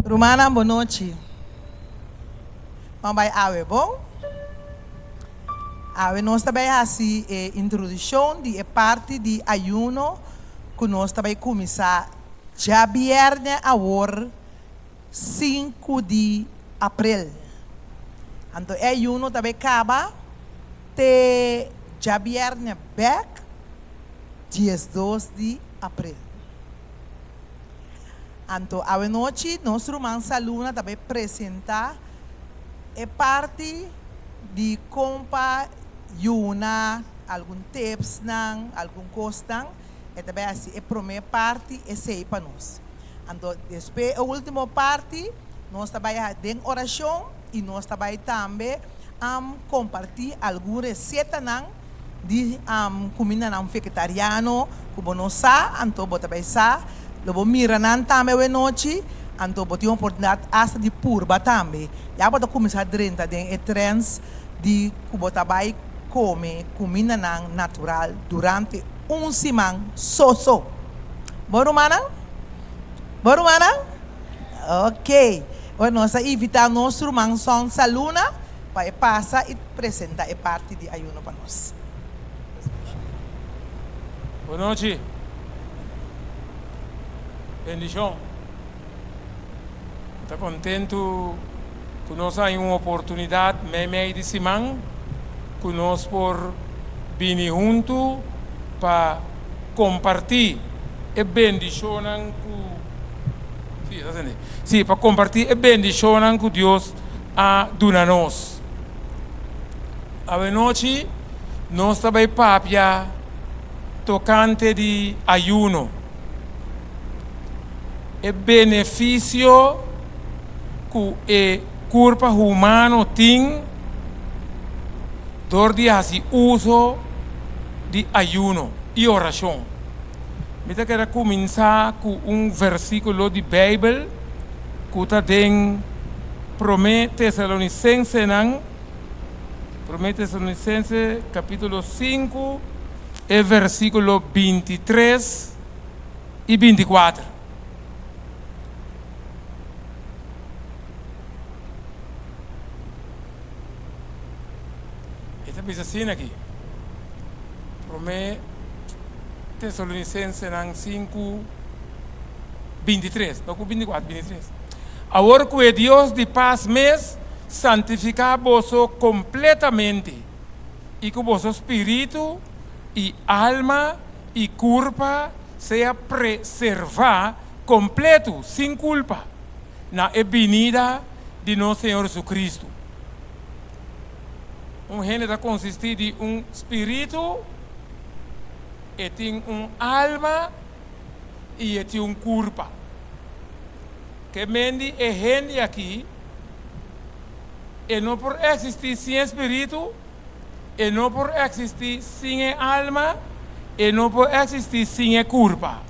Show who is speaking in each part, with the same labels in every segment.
Speaker 1: Rumannan bon nochi. Ban bai awe bon? Awe nos ta bai hasi e introduccion di e parti di ayuno cu nos ta bai cuminsa djabierne awor sinku di april. Anto e ayuno ta bai caba te djabierne bek 12 di april. Anto awenochi nos ruman Saluna ta bay presenta e parti di con pa yuna, algun tipsnan, algun cosnan, e ta bay haci e prome parti esey pa nos. Anto despues e ultimo parti nos ta bay den oracion y nos ta bay tambe comparti algun recetanan Di kumindanan vegetariano ku bo no sa, anto bo ta bai sa. Lo bo mira nan tambe awenochi, anto bo tin oportunidat asta di purba tambe. Ya bo ta kuminsá drenta den e trends di ku bo ta bai kome kumindanan natural durante un siman so so. Bo rumannan? Bo rumannan? Ok. Bueno, nos ta invitá nos ruman Son Saluna pa e pasa i presenta e parti di ayuno pa nos.
Speaker 2: Bon nochi. Bendishon. Mi ta kontentu ku nos haña un oportunidat meimei di siman ku nos por bini huntu pa kompartí e bendishonnan ku, sí, ta sende? Sí, pa kompartí e bendishonnan ku Dios a duna nos. Awenochi nos ta bai papia tokante di ayuno, e benefisio ku e kurpa humano tin dor di hasi uso di ayuno i orashon. Mi ta kere kuminsá ku un versíkulo di Beibel ku ta den Promé Tesalonisensenan, Promé Tesalonisense kapítulo sinku e versíkulo 23 i 24. E ta bisa asina aki, Promé Tesalonisensenan 5, 23, no ku 24, 23. Awor ku e Dios di pas mes santifiká boso kompletamente, i ku boso spiritu i alma i kurpa sea preservá kompletu, sin kulpa, na e binida di nos Señor Jesucristo. Un hende ta konsistí di un spiritu, e tin un alma i e tin un kurpa. Ke men di e hende aki, e no por eksistí sin e spiritu, e no por eksistí sin e alma, e no por eksistí sin e kurpa.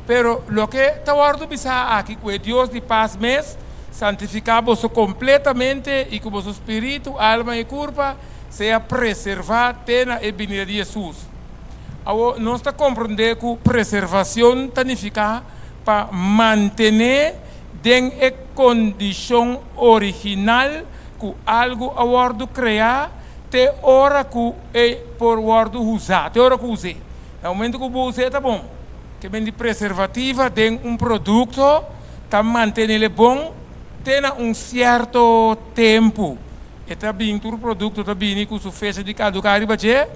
Speaker 2: Pero loke ta wòrdu bisá aki ku e Dios di pas mes santifiká boso kompletamente i ku boso spiritu, alma i kurpa sea preservá te na e binida di Hesus. Awor, nos ta komprondé ku preservacion ta nifiká pa mantené den e kondishon original ku algu a wòrdu kreá te ora ku e por wòrdu usá, te ora ku us'é. Na momento ku bo us'é ta bon. Ke men di preservativa den un produkto ta mantenel'e bon te na un sierto tempu. E ta bin, tur produkto ta bini ku su fecha di kaduká riba dje,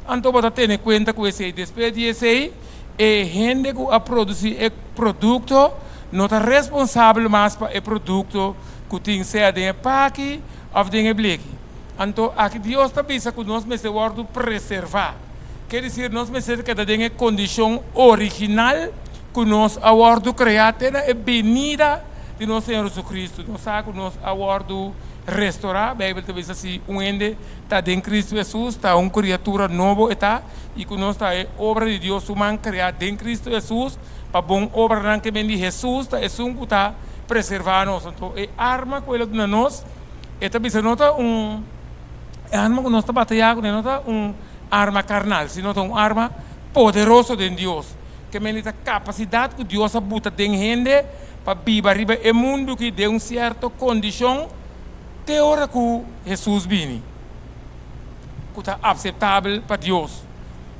Speaker 2: anto bo ta tene kuenta ku esei. Despues di esei, e hende ku a produsí e produkto no ta responsabel mas pa e produkto ku tin sea den e paki òf den e bleki. Anto aki Dios ta bisa ku nos mester wòrdu preservá. Ke disir nos mester keda den e kondishon original ku nos a wòrdu kreá te na e binida di nos Señor Jesucristo. Nos sa ku nos a wòrdu restorá. Beibel ta bisa si un hende ta den Cristo Hesus, ta un kriatura nobo e ta, i ku nos ta e obra di Dios su man kreá den Cristo Hesus pa bon obranan ke ben di Hesus ta esun ku ta preservá nos. Anto e arma ku el a duna nos, e ta bisa no ta un e arma ku nos ta batayá kuné no ta un arma karnal, sino ta un arma poderoso den Dios, ke men di ta kapasidat ku Dios a buta den hende. pa biba riba e mundu akí den un sierto kondishon te ora ku Hesus bini, ku ta aseptabel pa Dios.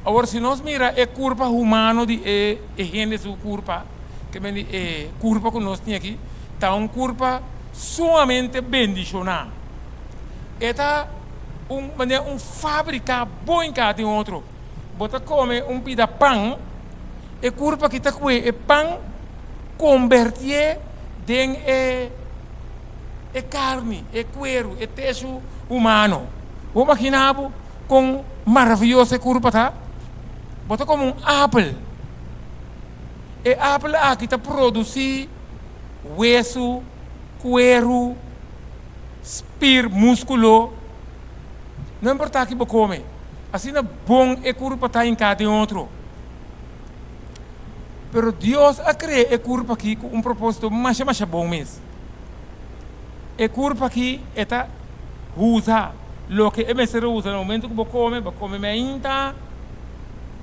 Speaker 2: Awor, si nos mira e kurpa humano di e hende su kurpa, ke men di e kurpa ku nos tin aki, ta un kurpa sumamente bendishoná. E ta un manera un fábrika bon hinká den otro. Bo ta kome un pida pan, e kurpa aki ta kue e pan kombertié den e e karni, e kueru, e teshu humano. Bo imaginá bo kon maravioso e kurpa ta? Bo ta kome un apel. E apel aki ta produsí wesu, kueru, spir, múskulo. No importá ki bo kome, asina bon e kurpa ta hinká den otro. Pero Dios a krea e kurpa aki ku un propósito masha masha bon mes. E kurpa aki e ta usa loke e mester a usa na momento ku bo kome, bo kome meinta,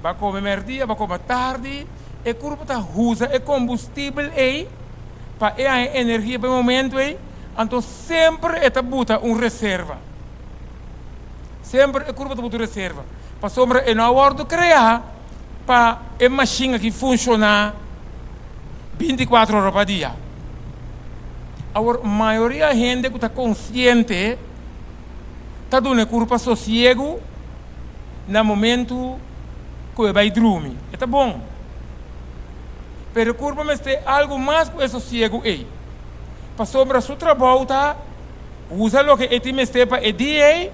Speaker 2: bo kome mèrdia, bo kome tardi, e kurpa ta usa e kombustibel ei pa e haña energia pa e momento ei, anto semper e ta buta un reserva. Semper e kurpa ta buta un reserva, pasobra e no a wòrdu kreá pa e mashin aki funshoná 24 ora pa dia. Awor, mayoria hende ku ta konsiente ta duna e kurpa sosiegu na momentu ku e bai drumi. E ta bon. Pero e kurpa mester algu mas ku e sosiegu ei. Pasobra su trabou ta usa loke e tin mester pa e dia ei,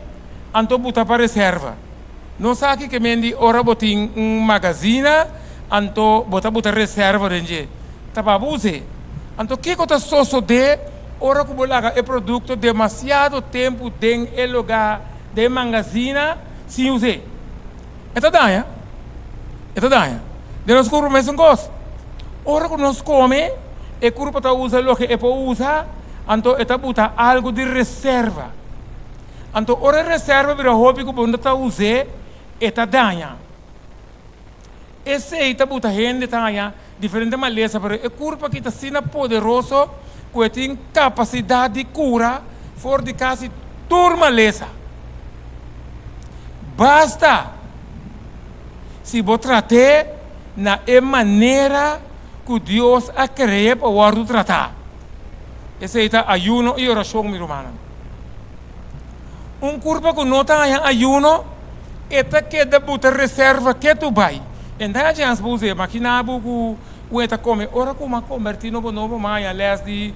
Speaker 2: anto buta pa reserva. No sa kiko e men di ora bo tin un magazina, anto bo ta buta reserva den dje. Ta pa bo us'é. Anto kiko ta sosodé ora ku bo laga e produkto demasiado tempu den e lugá, den e mangazina, sin us'é? E ta daña. E ta daña. Den nos kurpa mesun kos. Ora ku nos kome, e kurpa ta usa loke e por usa, anto e ta buta algu di reserva. Anto ora e reserva bira hopi ku bo no ta us'é, e ta daña. Esei ta buta hende ta haña diferente malesa, pero e kurpa aki ta asina poderoso ku e tin kapasidat di kura for di kasi tur malesa. Basta si bo trat'é na e manera ku Dios a kre'é pa wòrdu tratá. Esei ta ayuno i orashon, mi rumannan. Un kurpa ku no ta haña ayuno, e ta keda buta reserva ketu bai. E no ta haña chèns pa us'é. Makiná bo ku un e ta kome. Ora ku m'a kombertí nobo nobo, m'a haña lès di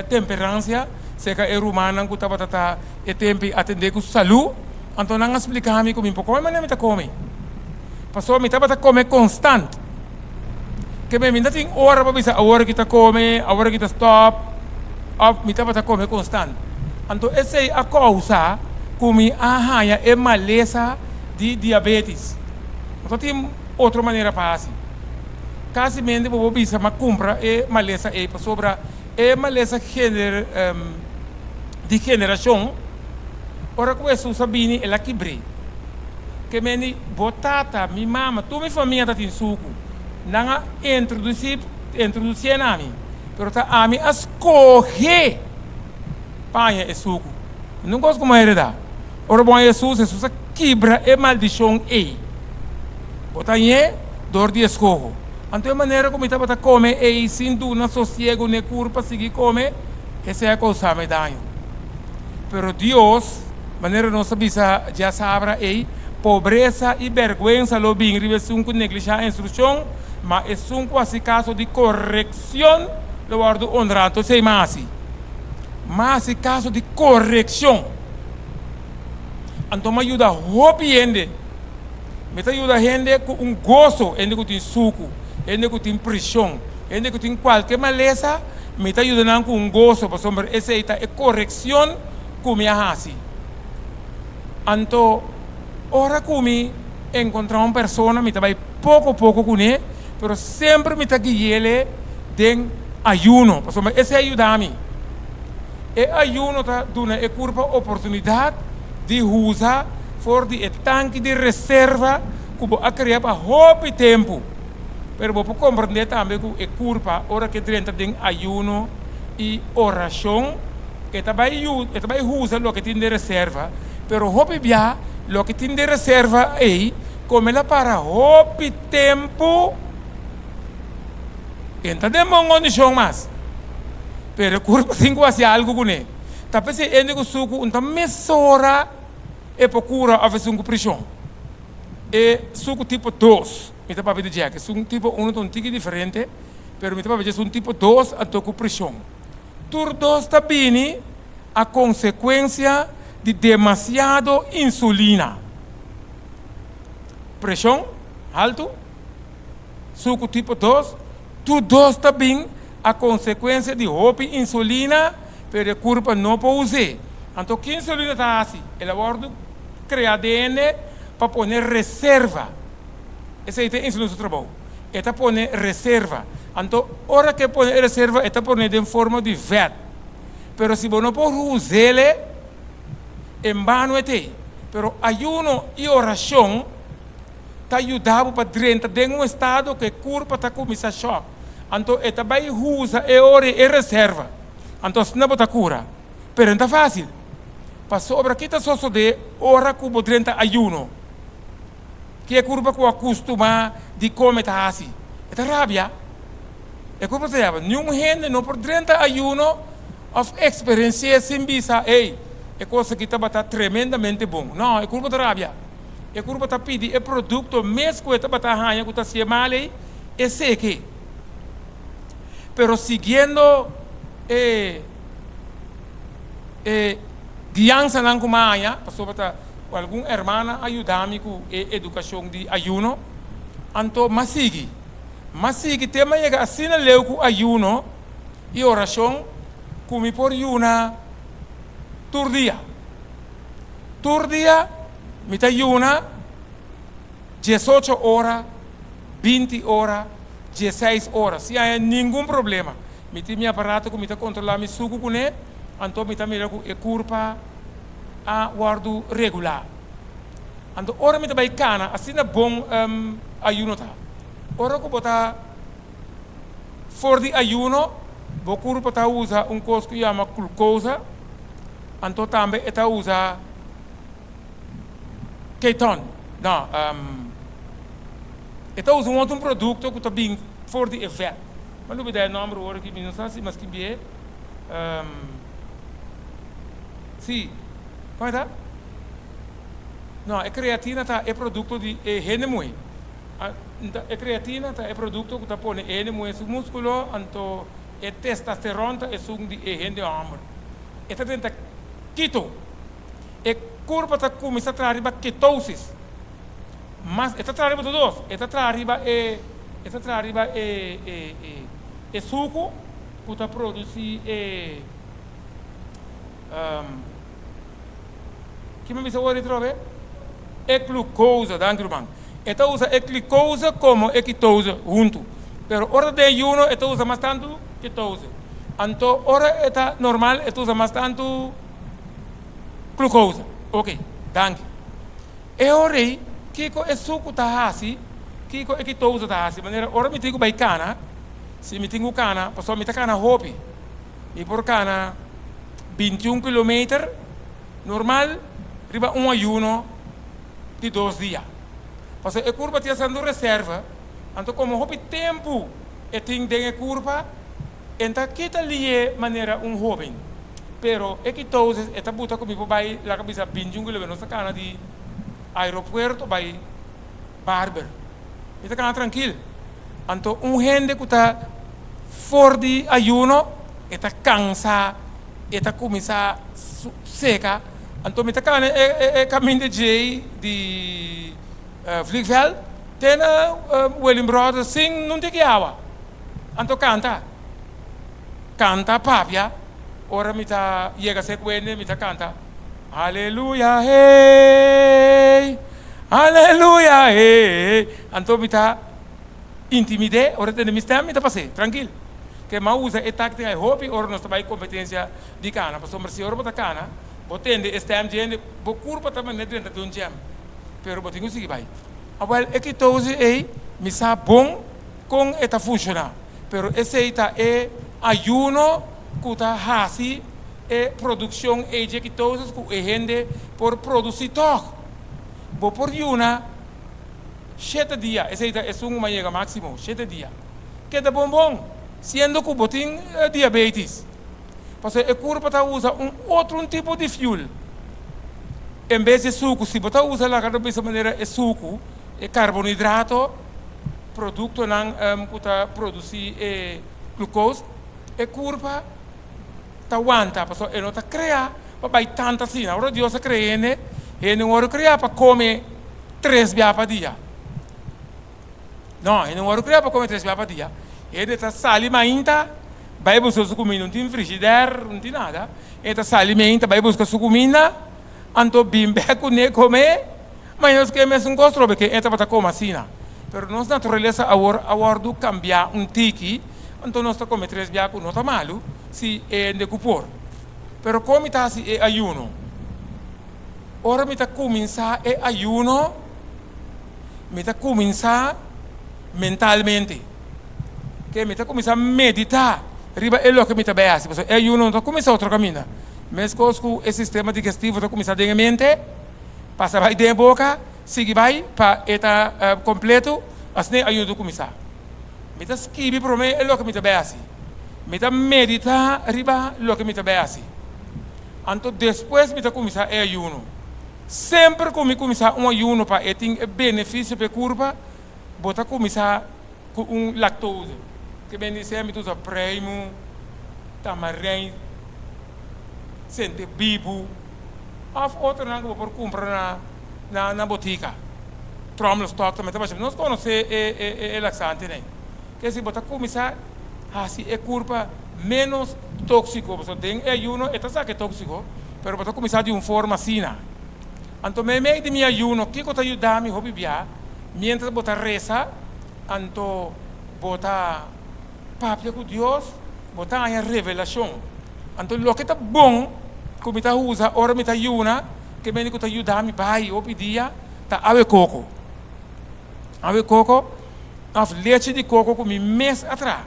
Speaker 2: temperansia serka e rumannan ku tabata ta e tempu atendé ku salú. Anto nan a splika mi ku mi por kome manera mi ta kome. Pasobra mi tabata kome konstant. Ke mi no tin ora pa bisa awor ki ta kome, awor ki ta stòp, òf mi tabata kome konstant. Anto esei a kousa ku mi a haña e malesa di diabetis. No ta tin otro manera pa hasi. Kasi mente bo por bisa mi a kumpra e malesa ei pasobra e malesa gener di generashon ora ku Hesus a bini el a kibr'é. Ke meni bo tata, mi mama, tur mi famia ta tin suku. Nan a introdusí, introdusié na mi, pero ta ami a skohe pa haña e suku. No un kos ku mi a heredá. Ora bo haña Hesus, Hesus a kibra e maldishon ei. Bo ta hañ'é dor di eskoho. Anto e manera ku mi tabata kome ei sin duna sosiegu n'e kurpa sigui kome, esei a kousá mi daño. Pero Dios. Manera nos a bisa djasabra ei, pobresa i bèrgwensa lo bin riba esun ku neglishá instrukshon, ma esun ku hasi kaso di korekshon lo wòrdu onrá. Anto esei m'a hasi. M'a hasi kaso di korekshon. Anto m'a yuda hopi hende. Mi ta yuda hende ku un goso, hende ku tin suku, hende ku tin prishon, hende ku tin kualke malesa, mi ta yuda nan ku un goso, pasobra esei ta e korekshon. Ku mi a hasi. Anto ora ku mi enkontrá un persona mi ta bai poko poko kuné, pero semper mi ta gui'el den ayuno, pasobra esei a yuda mi. E ayuno ta duna e kurpa oportunidat di usa for di e tanki di reserva ku bo a krea pa hopi tempu. Pero bo por komprendé tambe ku e kurpa ora ku e drenta den ayuno i orashon e ta bai e ta bai usa loke tin den reserva, pero hopi bia loke tin den reserva ei kome el a para hopi tempu e no ta den bon kondishon mas, pero e kurpa tin ku hasi algu kuné. Ta p'esei hende ku suku no ta mesora e por kura òf esun ku prishon. E suku tipo dos, mi ta papia di djek, esun tipo uno ta un tiki diferente, pero mi ta papia dje esun tipo dos anto ku prishon. Tur dos ta bini a konsekuensia di demasiado insulina. Preshon haltu, suku tipo dos, tur dos ta bin a konsekuensia di hopi insulina, pero e kurpa no por us'é. Anto ki insulina ta hasi? El a wòrdu krea den hende pa pone reserva. Esei ta e insulina su trabou. E ta pone reserva. Anto ora ku e pone e reserva e ta pone den forma di vèt. Pero si bo no por us'el en bano e t'ei. Pero ayuno i orashon ta yuda bo pa drenta den un estado ku e kurpa ta kuminsá shòk. Anto e ta bai usa e ora ei e reserva. Anto asina bo ta kura. Pero no ta fásil. Pasobra ki ta sosodé ora ku bo drenta ayuno? Ki e kurpa ku a kustumá di kome ta hasi? E ta rabia. E kurpa ta yaba. Niun hende no por drenta ayuno òf eksperensi'é sin bisa, Ey, e kos aki tabata tremendamente bon. No, e kurpa ta rabia. E kurpa ta pidi e produkto mes ku e tabata haña ku ta hasié mal ei, e seke. Pero siguiendo e e guiansanan ku mi a haña, pasobra ta ku algun hermana a yuda mi ku e edukashon di ayuno, anto mi a sigui. Mi a sigui te mi a yega asina leu ku ayuno i orashon ku mi por yuna tur dia. Tur dia mi ta yuna diesocho ora, binti ora, dieseis ora, sin haña ningun problema. Mi tin mi aparato ku mi ta kontrolá mi suku kuné, anto mi ta mira ku e kurpa a wòrdu regulá. Anto ora mi ta bai kana, asina bon ayuno ta. Ora ku bo ta for di ayuno, bo kurpa ta usa un kos ku yama glukosa, anto tambe e ta usa keton. No, e ta usa un otro produkto ku ta bin for di e vèt. Mi a lubida e nòmber ora ki mi no sa si mi a skibié. Sí, kon e ta? No, e kreatina ta e produkto di e hende muhé. E kreatina ta e produkto ku ta pone e hende muhé su múskulo, anto e testasteron ta esun di e hende hòmber. E ta drenta keto. E kurpa ta kuminsá traha riba ketosis. Mas e ta traha riba tur dos. E ta traha riba e e ta traha riba e e e e suku ku ta produsí e Ki mi bisa wor atrobe? E glukosa, danki ruman. E ta usa e glikosa komo e kitose huntu. Pero ora ta den ayuno e ta usa mas tantu kitose. Anto ora e ta normal e ta usa mas tantu glukosa. Oke, danki. E ora ei, kiko e suku ta hasi, kiko e kitose ta hasi? Manera ora mi tin ku bai kana, si mi tin ku kana, pasobra mi ta kana hopi. Mi por kana bintiun kilometer normal riba un ayuno di dos dia. Pasobra e kurpa tin haciendo reserva, anto komo hopi tempu e tin den e kurpa, e ta kita lié manera un hoben. Pero e kitosis e ta buta ku mi por bai laga bisa bintiun kilometer, nos ta kana di aeropuerto bai Barber. Mi ta kana trankil. Anto un hende ku ta for di ayuno e ta kansa, e ta kuminsá seka. Anto mi ta kana e kaminda djei di Vliegveld te na William Brothers sin nun tiki awa. Anto kanta, kanta papia. Ora mi ta yega Sekwende mi ta kanta, Aleluya hey, aleluya hey. Anto mi ta intimid'é, ora tende mi stèm mi ta pas'é trankil. Ke m'a usa e táktika ei hopi ora nos ta bai kompetensia di kana, pasobra si ora bo ta kana, bo tende e stèm dje hende, bo kurpa ta manera drenta den un djèm, pero bo tin ku sigui bai. Awèl, e kitosi ei mi sa bon. kon e ta funshoná, pero esei ta e ayuno ku ta hasi e produkshon ei dje ketosis ku e hende por produsí tòg. Bo por yuna shete dia, esei ta esun ku mi a yega máksimo, shete dia. Keda bon bon, siendo ku bo tin diabetis. Pasobra e kurpa ta usa un otro un tipo di fuel en bes di suku. Si bo ta usa laga ta bisa manera e suku, e karbonidrato, produktonan ku ta produsí e glucose, e kurpa ta wanta pasobra e no ta krea pa bai tantu asina. Ora Dios a krea hende, hende wòrdu krea pa kome tres bia pa dia. No, hende no wòrdu krea pa kome tres bia pa dia. Hende ta sali mainta bai buska su kuminda, no tin frishider, no tin nada. Hende ta sali mainta bai buska su kuminda, anto bin bek kuné kome, ma nos ke mesun kos trobe ke e tabata kome asina. Pero nos naturalesa awor a wòrdu kambiá un tiki, anto nos ta kome tres bia ku no ta malu si e hende ku por. Pero kon mi ta hasi e ayuno? Ora mi ta kuminsá e ayuno, mi ta kuminsá mentalmente. Ke mi ta kuminsá meditá riba e loke mi ta bai hasi. Pasobra e ayuno no ta kuminsá otro kaminda. Meskos ku e sistema digestivo ta kuminsá den e mente, pasa bai den e boka, sigui bai pa e ta kompleto, asina e ayuno ta kuminsá. Mi ta skibi promé e loke mi ta bai hasi. Mi ta meditá riba loke mi ta bai hasi. Anto despues mi ta kuminsá e ayuno. Semper ku mi kuminsá un ayuno pa e tin e benefisio pa e kurpa, bo ta kuminsá ku un lactose. Ke ben di ser mi ta usa preimu, tamarein, sente bibu òf otronan ku bo por kumpra na na na botika. Trommelstock tambe ta basha. Nos konosé e e e laksantenan. Ke si bo ta kuminsá hasi e kurpa ménos tóksiko, pasobra den e ayuno e ta saka e tóksiko, pero bo ta kuminsá di un forma asina. Anto meimei di mi ayuno, kiko ta yuda mi hopi bia? Miéntras bo ta resa, anto bo ta papia ku Dios, bo ta haña revelashon. Anto loke ta bon ku mi ta usa ora mi ta yuna, ke mende ku ta yuda mi bai hopi dia, ta awe koko. Awe koko òf lechi di koko ku mi mes a traha.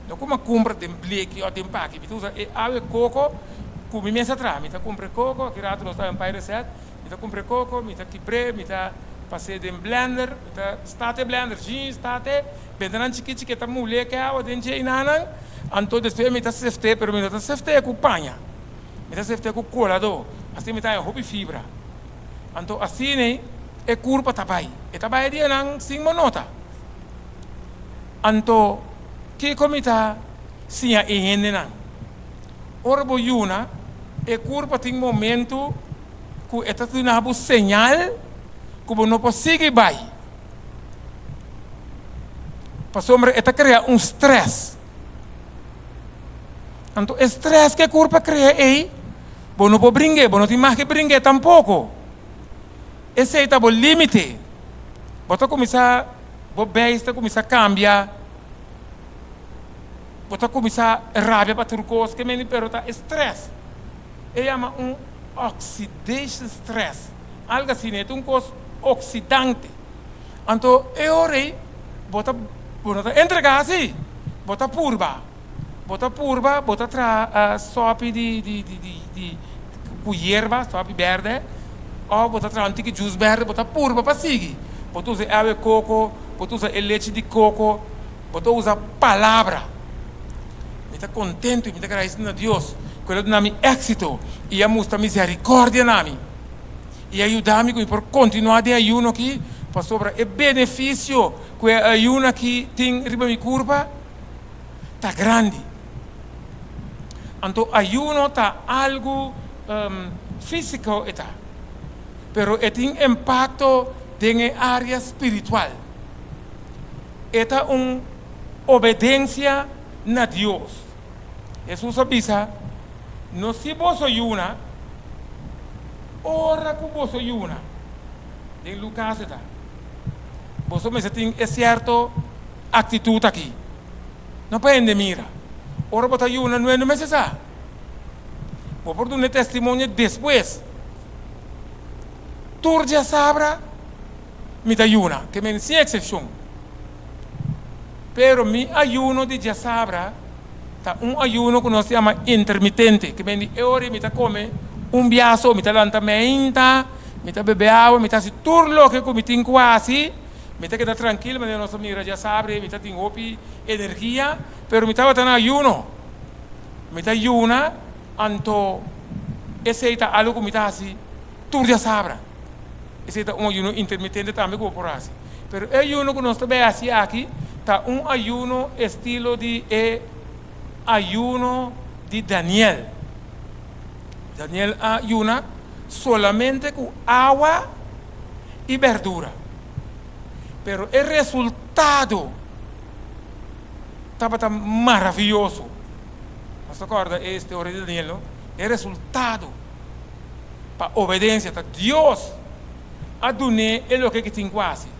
Speaker 2: No ku mi a kumpra den bleki òf den paki. Mi ta usa e awe koko ku mi mes a traha. Mi ta kumpra e koko, aki rato nos ta Empire Reset, mi ta kumpra e koko, mi ta kibr'é, mi ta pas'é den blender, mi ta start e blender, zjin start e, benta nan chikí chikí, ta mul'é ke awa den dje enanan, anto despues mi ta seft'é, pero mi no ta seft'é ku paña, mi ta seft'é ku koladó, asina mi ta haña hopi fibra. Anto asina e kurpa ta bai. E ta bai e dianan sin bo nota. Anto kiko mi ta siña e hendenan? Ora bo yuna, e kurpa tin momentu ku e ta duna bo señal ku bo no por sigui bai. Pasobra e ta krea un strès. Anto e strès ku e kurpa krea ei, Bo no por bring'é, bo no tin mag di bring'é tampoko. Esei ta bo límite. Bo ta kuminsá, bo beis ta kuminsá kambia, bo ta kuminsá rabia pa tur kos, ke meni pero ta e strès. E yama un oxidation stress, algu asina, e ta un kos oksidante. Anto e ora ei bo ta, bo no ta entregá si, bo ta purba. Bo ta purba, bo ta traha sopi di di di di di ku yerba, sopi berde, òf bo ta traha un tiki jus berde, bo ta purba pa sigui. Bo ta usa e awa e koko, bo ta usa e lechi di koko, bo ta usa palabra. Mi ta kontentu i mi ta gradisi na Dios ku el a duna mi éksito i a mustra miserikòrdia na mi i a yuda mi ku mi por kontinuá den ayuno aki, pasobra e benefisio ku e ayuno aki tin riba mi kurpa ta grandi. Anto ayuno ta algu físiko e ta, pero e tin impakto den e área spiritual. E ta un obedensia na Dios. Hesus a bisa, No si boso yuna, ora ku boso yuna, den Lukas e ta, boso mester tin e sierto Aktitut aki no pa hende mira. Ora bo ta yuna no hende mester sa. Bo por duna e testimonio despues. Tur djasabra mi ta yuna, ke men sin eksepshon. Pero mi ayuno di djasabra ta un ayuno ku nos ta yama intermitente, ke men di e ora mi ta kome un bia so, mi ta lanta meinta, mi ta bebe awa, mi ta hasi tur loke ku mi tin ku hasi, mi ta keda trankil manera nos ta mira djasabra ei mi ta tin hopi energia, pero mi tabata na ayuno. Mi ta yuna, anto esei ta algu ku mi ta hasi tur djasabra. Esei ta un ayuno intermitente tambe ku bo por hasi. Pero e ayuno ku nos ta bai hasi aki ta un ayuno estilo di e ayuno di Daniel. Daniel a yuna solamente ku awa i berdura. Pero e resultado tabata maravioso. Nos ta kòrda e historia di Daniel, no? E resultado pa obedensia ta Dios a dun'é e loke ki tin ku hasi.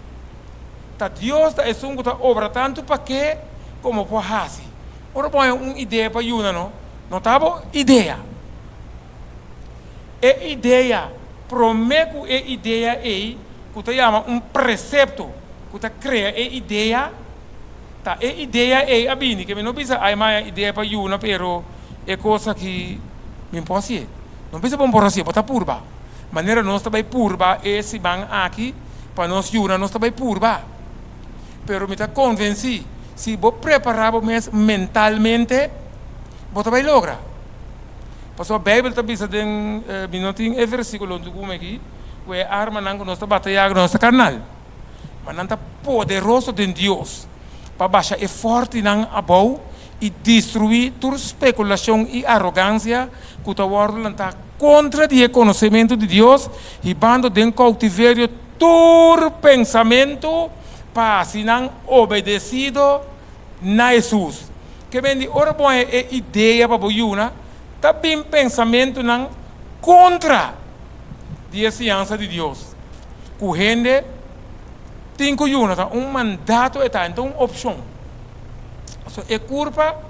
Speaker 2: Ta Dios ta esun ku ta obra tantu pa ke komo por hasi. Ora bo haña un idea pa yuna no, no ta bo idea. E idea, promé ku e idea ei ku ta yama un presepto ku ta krea e idea, ta e idea ei a bini. Ke mi no bisa ai mi haña idea pa yuna pero e kos aki mi por hasié. No bisa bo por hasié, bo ta purba. Manera nos ta bai purba e siman aki pa nos yuna, nos ta bai purba. Pero mi ta konvensí, si bo prepará bo mes mentalmente, bo ta bai logra. Pasobra Beibel ta bisa den, mi no tin e versíkulo huntu ku mi aki, ku e armanan ku nos ta batayá ku nos ta karnal, ma nan ta poderoso den Dios pa basha e fòrtinan abou i destruí tur spekulashon i arogansia ku ta wòrdu lantá kontra di e konosementu di Dios, hibando den koutiverio tur pensamentu pa hasi nan obedesido na Hesus. Ke men di ora bo haña e idea pa bo yuna, ta bin pensamentunan kontra di e siñansa di Dios ku hende tin ku yuna. Ta un mandato e ta, no ta un opshon. Pasobra e kurpa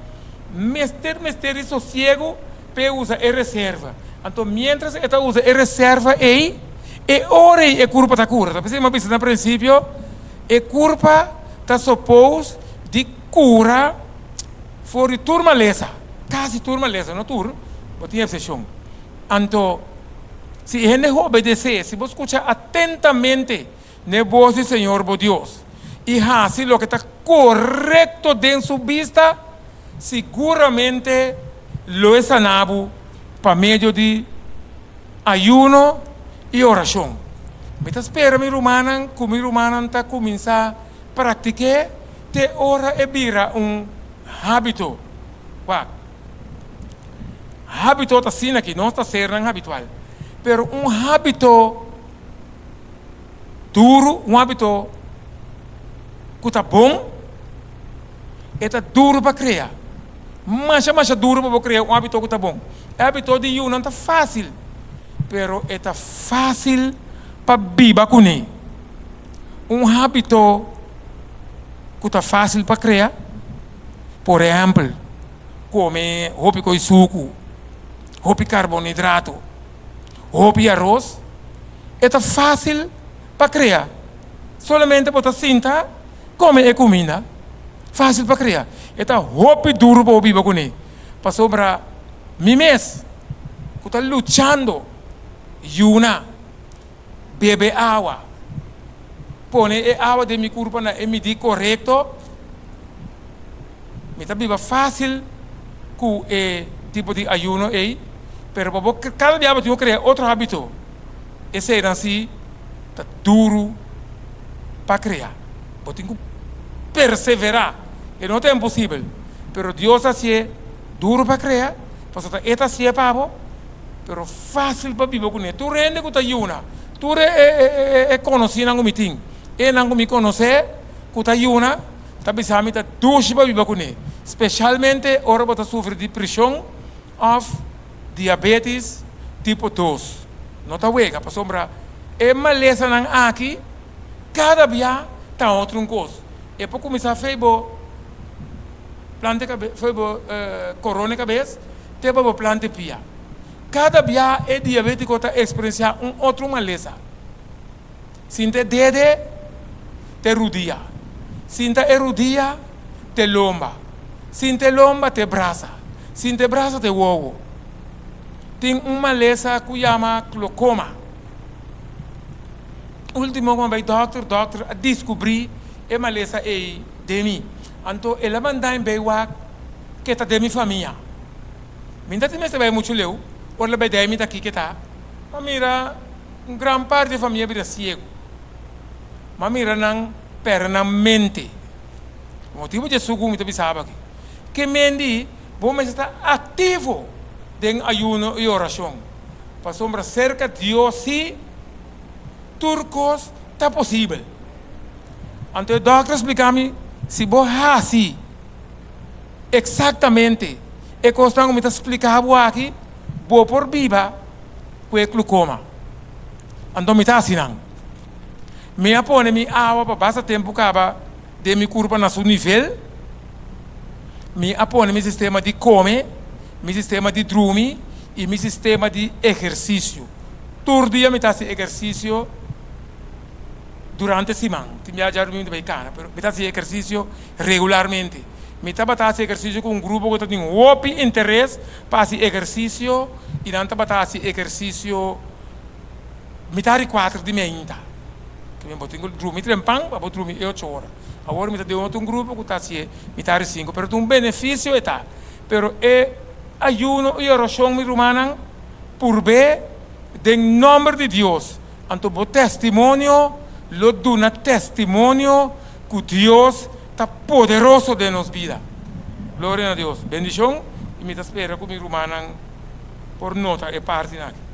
Speaker 2: mester mester di sosiegu p'e usa e reserva. Anto miéntras e ta usa e reserva ei, e ora ei e kurpa ta kura. Ta p'esei mi a bisa na prinsipio, e kurpa ta sopos di kura for di tur malesa, kasi tur malesa, no tur, bo tin eksepshon. Anto si e hende obedesé, si bo skucha atentamente n'e bos di Señor bo Dios i hasi loke ta korekto den su bista, siguramente lo e sana bo pa medio di ayuno i orashon. Mi ta spera mi rumannan ku mi rumannan ta kuminsá praktik'é te ora e bira un hábito. Wak, hábito ta asina ki nos ta sernan habitual, pero un hábito duru, un hábito ku ta bon, e ta duru pa krea. Masha masha duru pa bo krea un hábito ku ta bon. E hábito di yunan ta fásil, pero e ta fásil pa biba kuné. Un hábito ku ta fásil pa krea, por ehèmpel, kome hopi koi suku, hopi karbonidrato, hopi aros, e ta fásil pa krea. Solamente bo ta sinta kome e kuminda. Fásil pa krea. E ta hopi duru pa bo biba kuné. Pasobra mi mes ku ta luchando yuna, bebe awa, pone e awa den mi kurpa na e midí korekto, mi ta biba fásil ku e tipo di ayuno ei. Pero pa bo kada bia bo tin ku krea otro hábito. Eseinan si ta duru pa krea. Bo tin ku perseverá. E no ta imposibel, pero Dios a hasié duru pa krea, pasobra ta E ta hasié pa bo, pero fásil pa biba kuné. Tur hende ku ta yuna, tur e konosínan ku mi tin, enan ku mi konosé ku ta yuna, ta bisa mi ta dushi pa biba kuné, speshalmente ora bo ta sufri di preshon òf diabetis tipo dos. No ta wega, pasobra e malesanan aki kada bia ta otro un kos. E por kuminsá fei bo planta e kabes, fei bo korona e kabes te pa bo planta e pia. Kada bia e diabetiko ta eksperensiá un otro malesa. Sinta e dede te rudia. Sinta e rudia te lomba. Sin te lomba te brasa. Sin te brasa te wowo. Tin un malesa ku yama glokoma. Último ku mi a bai dòkter, dòkter a diskubrí e malesa ei den mi. Anto el a manda mi bai wak ke ta den mi famia. Mi no ta tin mester bai muchu leu, ora el a bai den mi ta kiko ta. Mi a mira un gran parti di e famia bira siegu. Mi a mira nan pèrdè nan mente. Motibu dje suku mi ta bisa bo aki, ke mendi bo mester ta aktivo den ayuno i orashon, pasobra serka Dios sí tur kos ta posibel. Anto e dòkter a splika mi, si bo hasi eksaktamente e kosnan ku mi ta splika bo aki, bo por biba ku e glukoma. Anto mi ta hasi nan. Mi a pone mi awa pa basta tempu kaba den mi kurpa na su nivel. Mi a pone mi sistema di kome, mi sistema di drumi i mi sistema di ehersisio. Tur dia mi ta hasi ehersisio durante siman. Tin bia djadumingu mi ta bai kana, pero mi ta hasi ehersisio regularmente. Mi tabata hasi ehersisio ku un grupo ku ta tin hopi interes pa hasi ehersisio i nan tabata hasi ehersisio mitar di kuater di meinta. Ke men bo tin ku drumi trempan pa bo drumi e ocho ora. Awor mi ta den otro un grupo ku ta hasié mitar di sinku, pero ta un benefisio e ta. Pero e ayuno i orashon, mi rumannan, purb'é den nòmber di Dios, anto bo testimonio lo duna testimonio ku Dios ta poderoso den nos bida. Gloria na Dios. Bendishon i mi ta spera ku mi rumannan por nota e partinan aki.